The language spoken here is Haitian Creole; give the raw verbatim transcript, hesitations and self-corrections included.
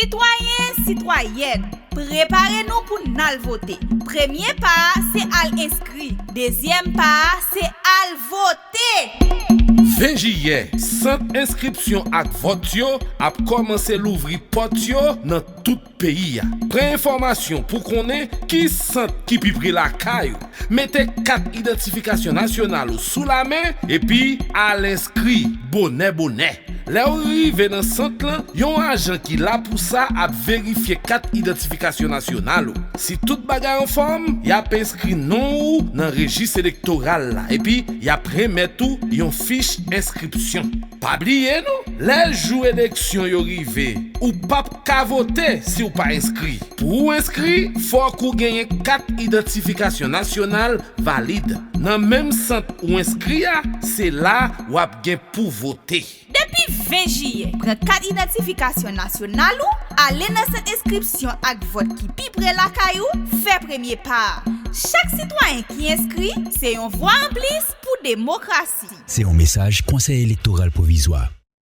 Sitwayen, sitwayèn, prepare nou pou n al vote. Premye pa a se al enskri. Dezyèm pa a se al vote. Ven jiyè, sant enskripsyon ak vòt yo ap kòmanse louvri pòt yo nan tout peyi a. Pran enfòmasyon pou konnen ki sant ki pi pre lakay ou. Mete kat idantifikasyon nasyonal ou sou lamen epi al enskri bonè bonè. Lè w rive nan sant lan, yon ajan ki la pou sa ap verifye kat idantifikasyon nasyonal ou. Si tout bagay anfòm, y ap enskri non ou nan rejis elektoral la epi y ap renmèt ou yon fich enskripsyon. Pa bliye non, lè jou eleksyon yo rive, ou p ap ka vote si w pa enskri. Pou w enskri, fòk ou genyen kat idantifikasyon nasyonal valid. Nan menm sant ou enskri a, se la w ap gen pou vote. Depi ven jiyè, pran kat idantifikasyon nasyonal ou, ale nan sant enskripsyon ak vòt ki pi pre lakay ou, fè premye pa a. Chak sitwayen ki enskri, se yon vwa anplis pou demokrasi. Se yon mesaj Konsèy Elektoral Pwovizwa.